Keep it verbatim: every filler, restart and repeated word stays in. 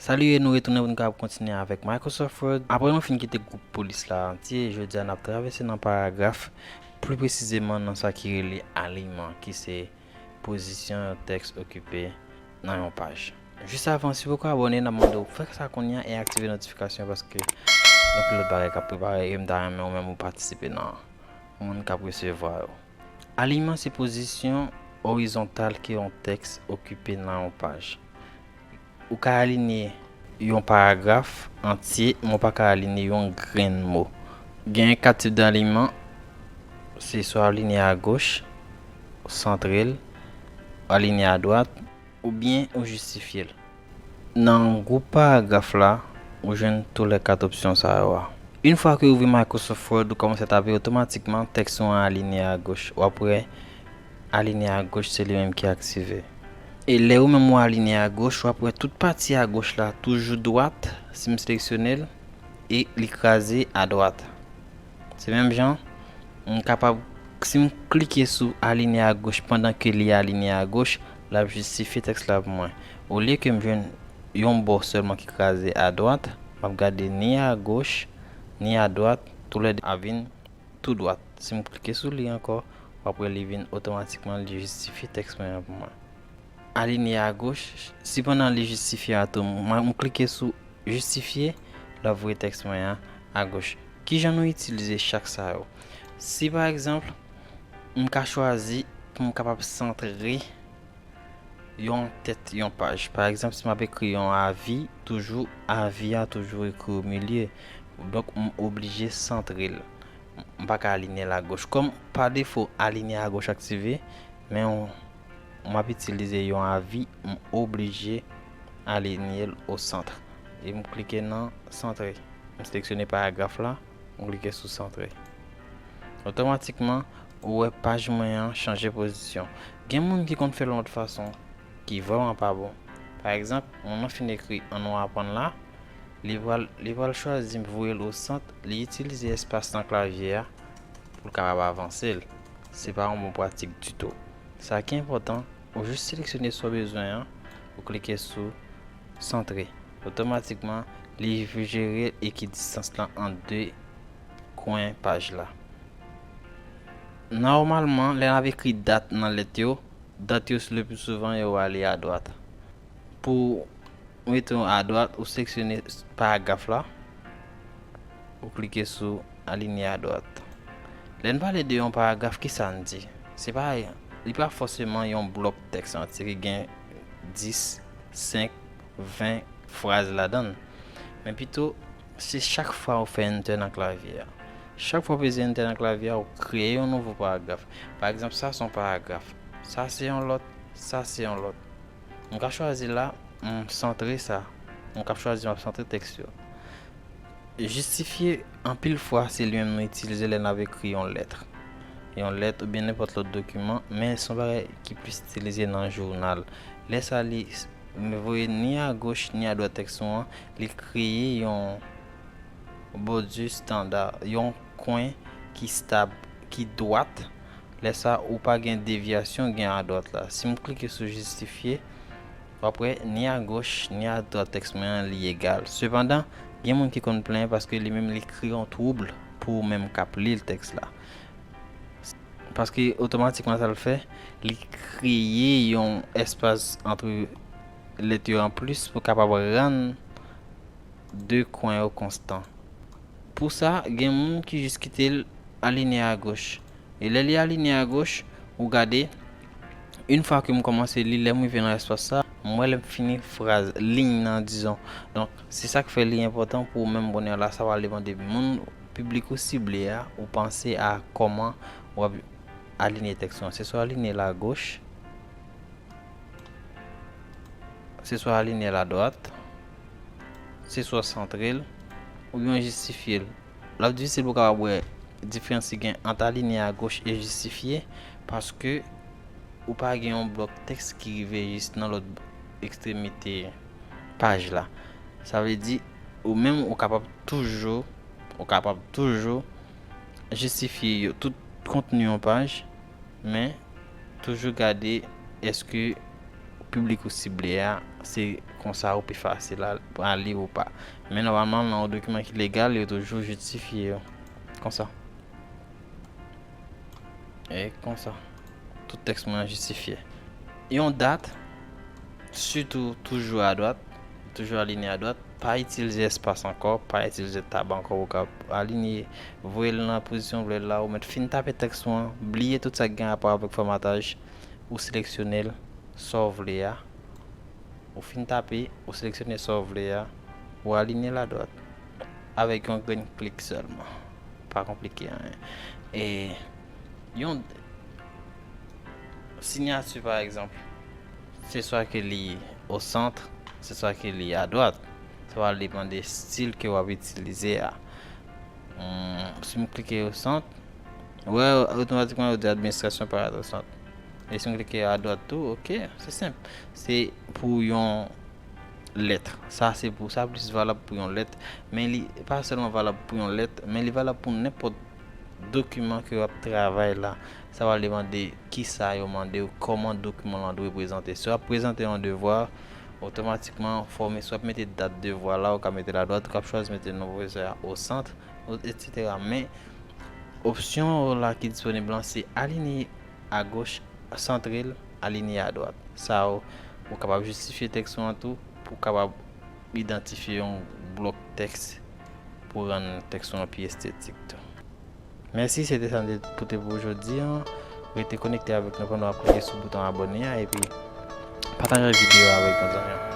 Salye, nou retounen pou n kapab kontinye avèk Microsoft Word. Apre nou fin kite gwoup polis la antye, jodi a n ap travèse nan paragraf, pli presizeman nan sa ki rele aliyman, ki se pozisyon yon tèks okipe nan yon paj. Jis avan, si w poko abòne, n ap mande w fè sa kounye a e aktive notifikasyon paske gen anpil lòt bagay k ap prepare e m ta renmen ou menm ou patisipe nan moun k ap resevwa yo. Aliyman se pozisyon orizontal ke yon tèks okipe nan yon paj. Ou ka aliye yon paragraf antye, men w pa ka aliye yon grenn mo. Gen kat tip d'aliyman, se swa aliye agoch, santre l, aliye adwat, oubyen ou jistifye l. Nan gwoup paragraf la, ou jwenn tou lè kat opsyon sa yo a. Yon fwa ke w ouvri Microsoft Word, ou kòmanse tape, otomatikman tèks ou an aliye agoch. W ap wè aliye agoch se li menm ki aktive. E lè ou menm ou aliye agoch, w ap wè tout pati agoch la toujou dwat, si m seleksyone l, e li kraze adwat. Se menm jan, m kapab, si m klike sou aliye agoch pandan ke li aliye agoch, l ap jistifye tèks la pou mwen. Olye ke m jwenn yon bò sèlman ki kraze adwat, m ap gade ni agoch, ni adwat, toulède ap vin tou dwat. Si m klike sou li ankò, w ap wè li vin otomatikman, li jistifye tèks mwen an pou mwen. Aliye agoch, sipandan li jistifye a tou, m, m klike sou jistifye, l ap voye tèks mwen an agoch. Kijan nou itilize chak sa yo? Si pa egzanp, m ka chwazi pou m kapab santre yon tèt yon paj. Pa egzanp, si m ap ekri yon avi, toujou avi a toujou ekri o milye. Donk, m oblije santre l. M pa ka aliye l agoch. Kòm pa defo aliye agoch aktive, men w, m ap itilize yon avi, m oblije aliye l o sant. E m klike nan santre. M seleksyone paragraf la, m klike sou santre. Otomatikman, ou wè paj mwen an chanje pozisyon. Gen moun ki konn fè l yon lòt fason, ki vrèman pa bon. Pa egzanp, moun nan fin ekri an nou aprann la, li pral, li pral chwazi voye l o sant, li itilize espas nan klavye a pou l kapab avanse l. Se pa yon bon pratik ditou. Sa ki enpòtan, ou jis seleksyone sa w bezwen an, ou klike sou santre. Otomatikman, li jere ekidistans lan ant de kwen paj la. Nòmalman, lè n ap ekri dat nan lèt yo, dat yo le pli souvan yo ale adwat. Pou mete yo adwat, ou seleksyone paragraf la, ou klike sou aliye adwat. Lè n pale de yon paragraf, kisa n di? Se pa, li pa fòseman yon blòk tèks antye ki gen dis, senk, ven fraz ladan l. Men pito, se chak fwa ou fè enter nan klavye a. Chak fwa ou peze enter nan klavye a, ou kreye yon nouvo paragraf. Pa egzanp, sa se yon paragraf. Sa se yon lòt. Sa se yon lòt. M ka chwazi la, m santre sa. M ka chwazi m ap santre tèks yo. Jistifye, anpil fwa, se li menm nou itilize lè n ap ekri yon lèt. Yon lèt oubyen nenpòt lòt dokiman, men se yon bagay ki plis itilize nan jounal. Lè sa li, m voye ni agoch ni adwat tèks ou an, li kreye yon bòdi estanda, yon kwen ki stab, ki dwat. Lè sa, ou pa gen devyasyon, gen adwat la. Si m klike sou jistifye, w ap wè ni agoch, ni adwat tèks mwen an, li egal. Sepandan, gen moun ki konn plenyen paske li menm li kreye yon twoub pou ou menm k ap li l tèks la. Paske otomatikman sa l fè, li kreye yon espas ant lèt yo anplis pou kapab rann de kwen yo konstan. Pou sa, gen moun ki jis kite l aliye agoch. E lè li aliye agoch, ou gade, yon fwa ke m kòmanse li, lè m rive nan espas sa, m wè lè m fini fraz, liy nan, dizon. Donk, se sa k fè li enpòtan pou ou menm bonè la, sa pral depann de moun, piblik ou sible a, ou panse a kòman w ap aliye tèks ou an. Se swa aliye l agoch, se swa aliye l adwat, se swa santre l, oubyen jistifye l. L ap difisil pou w kapab wè diferans ki gen ant aliye agoch e jistifye, paske ou pa gen yon blòk tèks ki rive jis nan lòt ekstremite paj la. Sa vle di, ou menm, ou kapab toujou, ou kapab toujou jistifye yo, tout kontni yon paj, men toujou gade èske piblik ou sible a, se konsa ou pi fasil a, a li ou pa. Men nòmalman, nan yon dokiman ki legal, yo toujou jistifye yo. Konsa. E konsa. Tout tèks mwen an jistifye. Yon dat, sitou toujou adwat, toujou alinye adwat, pa itilize espas ankò, pa itilize tab ankò, ou ka alinye, voye l nan pozisyon w vle l la, ou mèt fin tape tèks ou an, bliye tout sa k gen rapò avèk fòmataj, ou seleksyone l, sa w vle a, ou fin tape, ou seleksyone sa w vle a, ou alinye l adwat, avèk yon grenn klik sèlman. Pa konplike anyen. E yon siyati, pa egzanp, se swa ke li o sant, se swa ke li adwat. Sa va depann de stil ke w ap itilize a. Hmm, si m klike o sant, wè, otomatikman yo di administrasyon parèt o sant. E si m klike adwat tou, ok, se senp. Se pou yon lèt. Sa se pou, sa plis valab pou yon lèt, men li pa sèlman valab pou yon lèt, men li valab pou nenpòt dokiman ke w ap travay la. Sa va depann de kisa yo mande w, kòman dokiman lan dwe prezante. Si w ap prezante yon devwa, otomatikman, fò w, si w ap mete dat devwa la, ou ka mete l adwat, ou ka chwazi mete non pwofesè a o sant, etsetera. Men, opsyon la ki disponib lan, se alinye agoch, santre l, alinye adwat. Sa ou, ou kapab jistifye tèks ou an tou, pou w kapab idantifye yon blòk tèks pou rann tèks ou an pi estetik tou. Mèsi, se te sa m te pote pou jodi an. Rete konekte avèk nou pandan w ap klike sou bouton abòne a, epi pataje videyo a avèk yon zanmi w.